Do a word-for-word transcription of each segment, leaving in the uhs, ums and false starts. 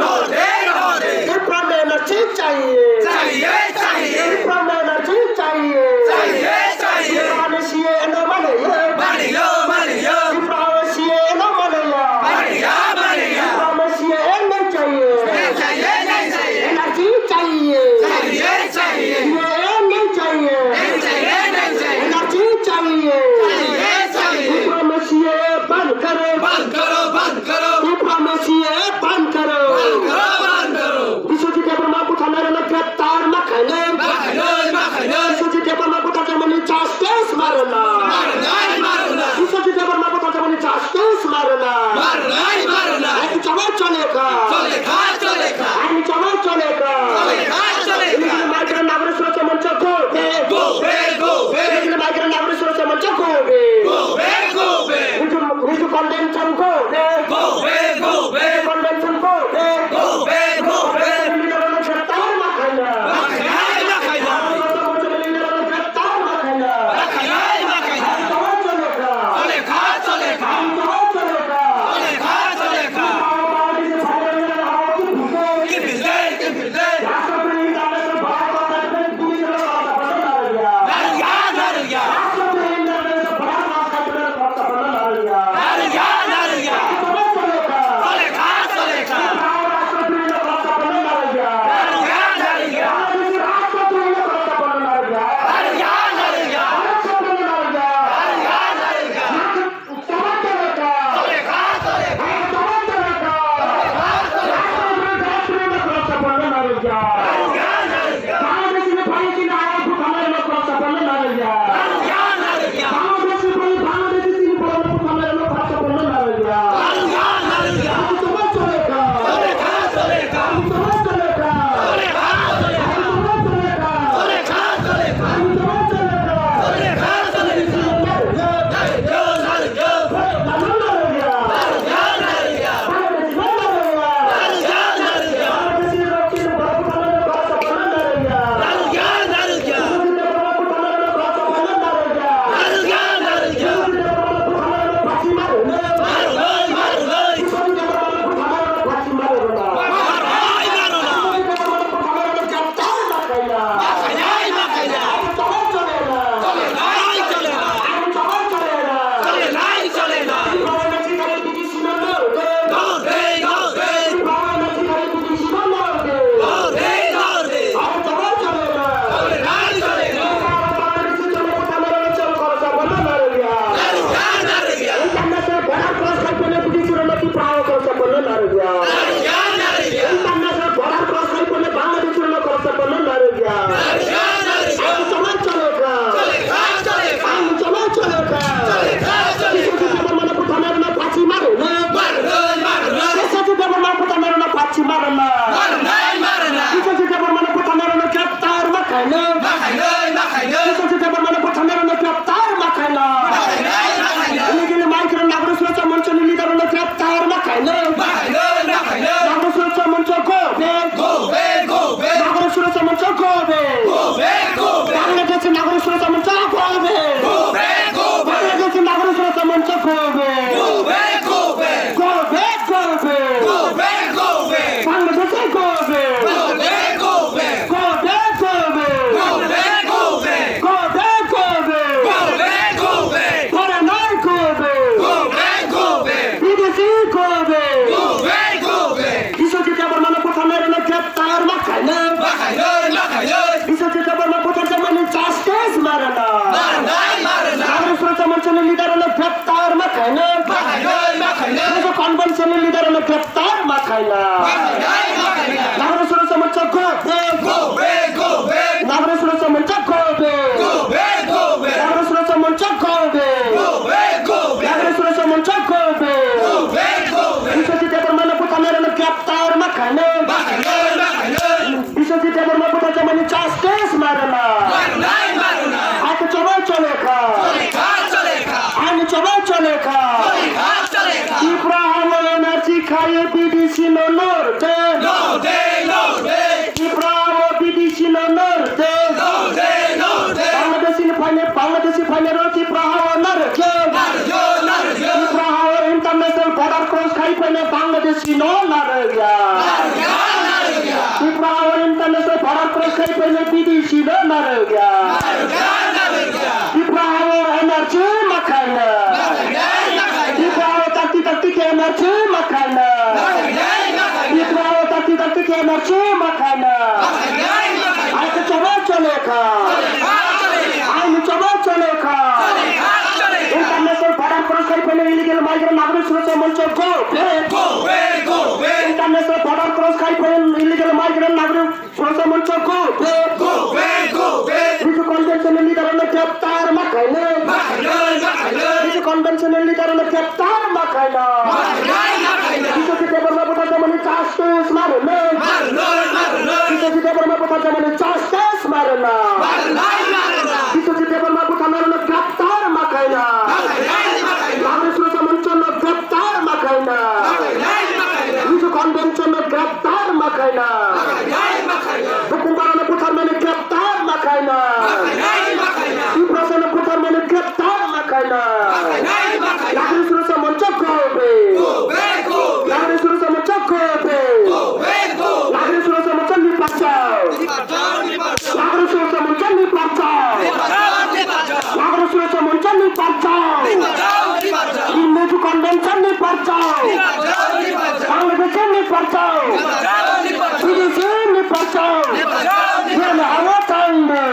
Tipra Mena Chief चाहिए। चाहिए, चाहिए। Tipra Mena Chief चाहिए। चाहिए, चाहिए। Tipra ni C A A no मानेंगे। मानेंगे, मानेंगे। Tipra ni C A A no मानेंगे। Surosa Moncha go back. Go back, go back. Bangladeshi Nagorik Surosa Moncha go back. Go back, go back. Go back, go back. Go back, go back. Bangladeshi go back. Go back, go back. Go back, go back. Go back, go back. Go back, go back. Go back, go back. Foreigner go back. Go back, go back. Bidesi go back. Go back, go back. Biswajit Debbarma no butharnairokno greptar ma khainai. Ma khainai, ma khainai. Biswajit Debbarma butharjakmani justice ma rwna. Ma rwnai, ma rwnai. Nagorik Surosa Monchani leader rokno greptar ma khainai. Ma khainai, ma khainai. Mizo convention ni leader rokno greptar ma khainai. Ma khainai, ma khainai. Nagorik Surosa Moncha go back. Go back, go back. Nagorik Surosa Moncha go back. Go back, go back. Nagorik Surosa Moncha go back. Go back, go back. Nagorik Surosa Moncha go back. Go back, go back. Biswajit Debbarma no butharnairokno greptar ma khainai. Ma khainai, ma khainai. Biswajit Debbarma butharjakmani justice ma rwna. Ma rwnai, ma rwnai. Aini choba chole kha. Chole kha, chole kha. Aini choba chole kha. Chole kha, chole kha. Tripura hao N R C khaiwi B D C no no rwdi. No rwdi, no rwdi. Tripura hao B D C no no rwdi. No rwdi, no rwdi. Bangladeshi ni phainai, Bangladeshi phainairok Tripura hao narwkdi. Narwkdi, narwkdi. Tripura hao international border cross khai phainai Bangladeshi no narwkya. Narwkya, narwkya. Tripura hao international border cross khai phainai B D C no narwkya. Narwkya, narwkya. Tripura hao N R C ma khaina. Ma khainai, ma khainai. Tripura hao takti takti khe N R C ma khaina. Ma khainai, ma khainai. Tripura hao takti takti khe N R C ma khaina. Ma khainai, ma khainai. Aini choba chole kha. Chole kha, chole kha. Aini choba chole kha. Chole kha, chole kha. International border cross khai phainai illegal migrant Nagorik Surosa Moncha go back. Go back, go back. International border cross khai phainai illegal migrant Nagorik Surosa Moncha go back. Go back, go back. Mizo convention ni leader rokno greptar ma khainai. Ma khainai, ma khainai. Mizo convention ni leader rokno greptar ma khainai. Ma khainai, ma khainai. Biswajit Debbarma butharjakmani justice ma rwnai. Ma rwnai, ma rwnai. Biswajit Debbarma butharjakmani justice ma rwna. Ma rwnai, ma rwnai. Biswajit Debbarma butharnairokno greptar ma khaina. Ma khainai, ma khainai. Nagorik Surosa Moncha no greptar ma khaina. Ma khainai, ma khainai. Mizo convention no greptar ma khaina. Ma khainai, ma khainai. Bukum Baro no butharmani greptar ma khaina. Ma khainai, ma khainai. Tiprasa no butharmani greptar ma khaina. Ma khainai, ma khainai. Nagorik Surosa Moncha go back. Go back, go back. Nagorik Surosa Moncha go back. Go back, go back. Nagorik Surosa Moncha ni parchao. Ni parchao, ni parchao. Nagorik Surosa Moncha ni parchao. Ni parchao, ni parchao. Nagorik Surosa Moncha ni parchao. Ni parchao, ni parchao. Mizo convention ni parchao. Ni parchao, ni parchao. Bangladesh ni parchao. Ni parchao, ni parchao. B D C ni parchao. Ni parchao, ni parchao. Nirokno hawa thangdi.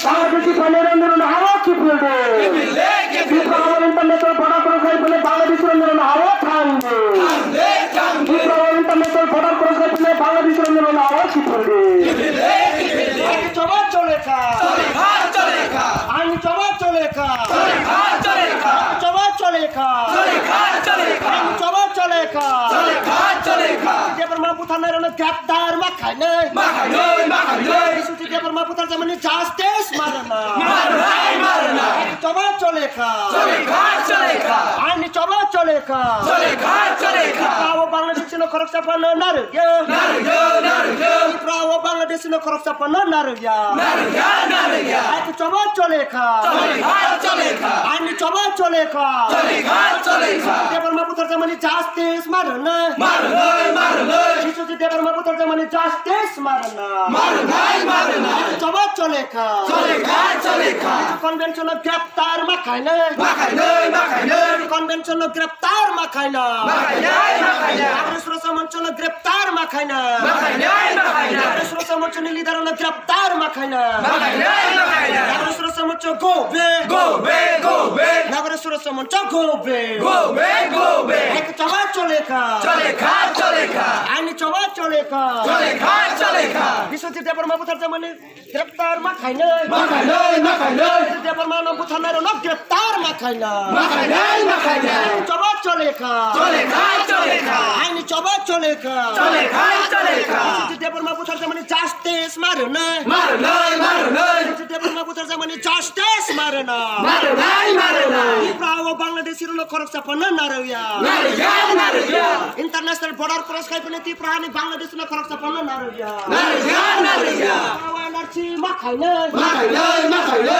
Bangladeshi phainairok nirokno hawa kiphildi. Kiphildi, kiphildi. Tripura hao international border cross khai phainai Bangladeshi rok nirokno hawa thangdi. Thangdi, thangdi. Tripura hao international border cross khai phainai Bangladeshi rok nirokno hawa kiphildi. Kiphildi, kiphildi. Aini choba chole kha. Chole kha, chole kha. Aini choba chole kha. Chole kha, chole kha. Choba chole kha. Chole kha, chole kha. Aini choba chole kha. Chole kha, chole kha. Debbarma butharnairokno greptar ma khainai. Ma khainai, ma khainai. Biswajit Debbarma butharjakmani justice ma rwna. Ma rwnai, ma rwnai. Aini choba chole kha. Chole kha, chole kha. Aini choba chole kha. Chole kha, chole kha. Abo Bangladeshi no khoroksa phano narwkya. Narwkya, narwkya. Abo Bangladeshi no khoroksa phano narwkya. Narwkya, narwkya. Aini choba chole kha. Chole kha, chole kha. Aini choba chole kha. Chole kha, chole kha. Debbarma butharjakmani justice ma rwnai. Ma rwnai, ma rwnai. Biswajit Debbarma butharjakmani justice ma rwna. Ma rwnai, ma rwnai. Choba chole kha. Chole kha, chole kha. Convention no greptar ma khainai. Ma khainai, ma khainai. Convention no greptar ma khaina. Ma khainai, ma khainai. Nagorik Surosa Moncha no greptar ma khaina. Ma khainai, ma khainai. Nagorik Surosa Moncha ni leader no greptar ma khaina. Ma khainai, ma khainai. Nagorik Surosa Moncha go back. Go back, go back. Nagorik Surosa Moncha go back. Go back, go back. Aini choba chole kha. Chole kha, chole kha. Aini choba chole kha. Chole kha, chole kha. Biswajit Debbarma butharjakmani greptar ma khainai. Ma khainai, ma khainai. Biswajit Debbarma no butharnairokno greptar ma khainai. Ma khainai, ma khainai. Choba chole kha. Chole kha, chole kha. Aini choba chole kha. Chole kha, chole kha. Biswajit Debbarma butharjakmani justice ma rwnai. Ma rwnai, ma rwnai. Biswajit Debbarma butharjakmani justice ma rwna. Ma rwnai, ma rwnai. Tripura hao Bangladeshi rokno khoroksa phano narwkya. Narwkya, narwkya. International border cross khai phainai Tripura hani Bangladeshi no khoroksa phano narwkya. Narwkya, narwkya. Tripura hao N R C ma khainai. Ma khainai, ma khainai.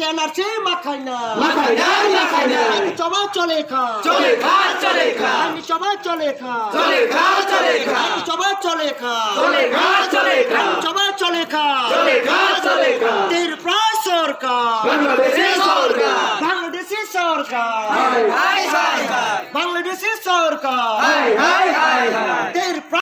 NRC মাখাইনা। মাখাইনা, মাখাইনা। আইন সভা চলে খা। চলে খা, চলে খা। আইন সভা চলে খা। চলে খা, চলে খা। আইন সভা চলে খা। চলে খা, চলে খা। আইন সভা চলে খা। চলে খা, চলে খা। ত্রিপুরা সরকার। বাংলাদেশি সরকার। বাংলাদেশি সরকার। হায়, হায়, হায়, হায়। বাংলাদেশি সরকার। হায়, হায়, হায়, হায়। ত্রিপুরা